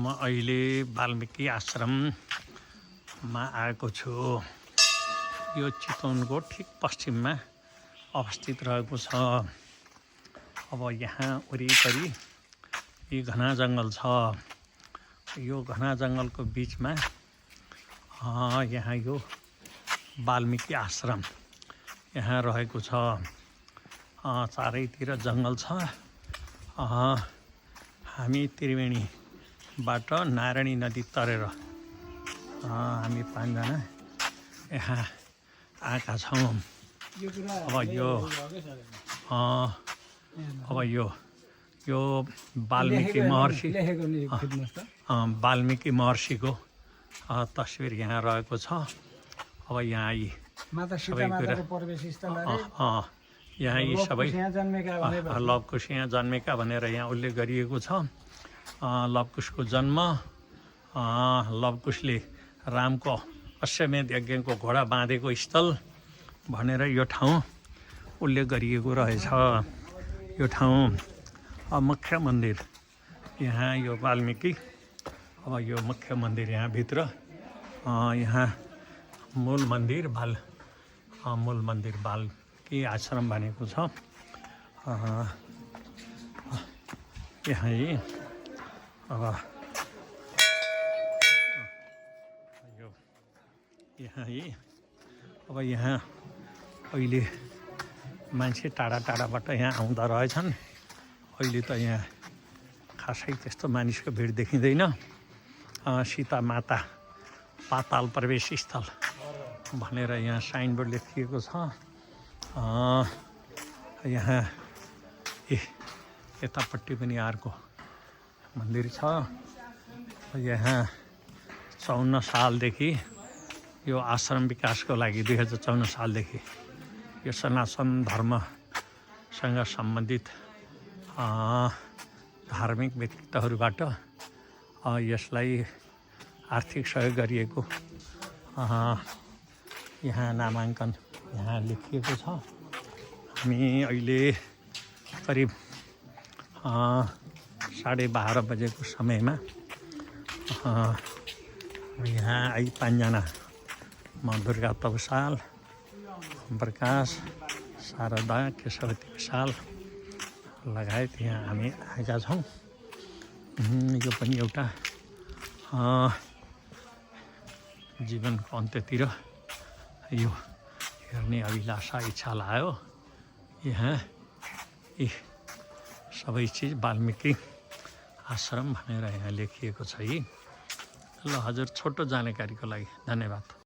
म अहिले वाल्मीकि आश्रममा आएको छु। यो चितवनको ठिक पश्चिममा अवस्थित रहेको छ। अब यहाँ वरिपरि यी घना जङ्गल छ। यो घना जङ्गलको बिचमा यहाँ यो वाल्मीकि आश्रम यहाँ रहेको छ। चारैतिर जङ्गल छ। हामी त्रिवेणीबाट नारायणी नदी तरेर हामी 5 जना यहाँ आएका छौँ। अब यो वाल्मीकि महर्षिको तस्बिर यहाँ रहेको छ। अब यहाँ यी सबै कुरा यहाँ यी सबै लवकुश यहाँ जन्मेका भनेर यहाँ उल्लेख गरिएको छ। लवकुशको जन्म, लवकुशले रामको अश्वमेध यज्ञको घोडा बाँधेको स्थल भनेर यो ठाउँ उल्लेख गरिएको रहेछ। यो ठाउँ मुख्य मन्दिर यहाँ यो वाल्मीकि। अब यो मुख्य मन्दिर यहाँभित्र यहाँ मूल मन्दिर वाल्मीकि आश्रम भनेको छ। यहाँ अब यहाँ अहिले मान्छे टाढा टाढाबाट यहाँ आउँदा रहेछन्। अहिले त यहाँ खासै त्यस्तो मानिसको भिड देखिँदैन। सीता माता पाताल प्रवेश स्थल भनेर यहाँ साइनबोर्ड लेखिएको छ। यहाँ यतापट्टि पनि अर्को मन्दिर छ। यहाँ 54 सालदेखि यो आश्रम विकासको लागि 2054 सालदेखि यो सनातन धर्मसँग सम्बन्धित धार्मिक व्यक्तित्वहरूबाट यसलाई आर्थिक सहयोग गरिएको यहाँ नामाङ्कन यहाँ लेखिएको छ। हामी अहिले करिब 12:30 बजेको समयमा यहाँ 5 जना म दुर्गा तवसाल, प्रकाश, शारदा, केशवती विशाल लगायत यहाँ हामी आएका छौँ। यो पनि एउटा जीवनको अन्त्यतिर यो हेर्ने अभिलाषा इच्छा लाग्यो। यहाँ यी सबै चिज वाल्मीकि आश्रम भनेर यहाँ लेखिएको छ। ल हजुर, छोटो जानकारीको लागि धन्यवाद।